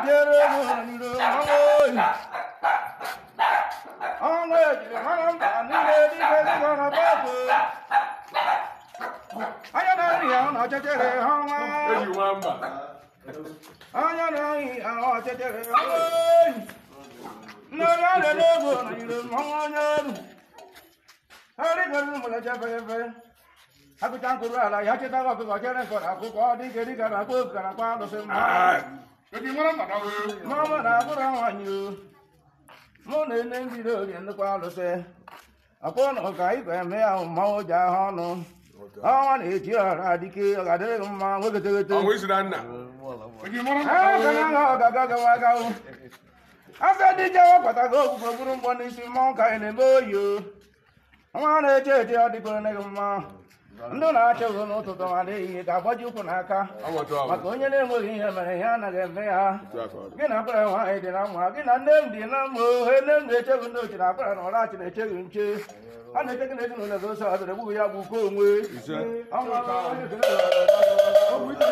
jere ego n'iro mmanwụ oyi. Ọnwa ejiri mara mba niile dike dịka na gbapụ. Anya na-arị ahụ na ọchịchịrị ọnwa. Eji nwamba. Anya na-arị ahụ ọchịchịrị ọnwa oyi. Nnọrọ arịa n'ego n'iro mmanwụ onye elu. Arịgoro ụmụlọ chefefe. Akụcha mkpụrụ ala ya chetara ọkụkọ chere nkọrọ akwụkwọ dike dịka na akpa okara akpa alụsị mma. Eji nwara mba na Mama na-abụrụ nwaanyị o. Mụ na nne m jiri oge nnukwu alụsị. Ọkpụ na ụka igwe eme ya mmanwụ ji ahụ ọnụ. Ọnwa na-eji ọra dike ọ ga-adịrị gị mma nwoke teghete. Ọnwa isi na nna. Eji nwara mba Ee, na ka na ọ ga-aga gawa agawo. Afọ dị jewe kwatago ogbugbo buru mgbọ n'isi mmanwụ ka anyị na-eme oyi o. Nwa na-eche eche ọ dịgoro nne gị mma. Ndụ na-achị ụzọ n'ụtụtụ ma n'ehihie ga-agbaji ụkwụ n'aka. Ọnwụtụ ọnwụ. Maka onye na-enweghị ihe mere ihe anaghị eme ya. Otu aka ọ dị. Gị na akpara nwaanyị dị na mma, gị na nne m dị na mma ohe nne m na-echeghị ndị ochie na akpara na ọrachi na-echeghị nche. A na-eche gị na ezinụlọ gị ose ọdịrị gbugbu ya bụ uko onwe. Ise. Ọnwa onye kere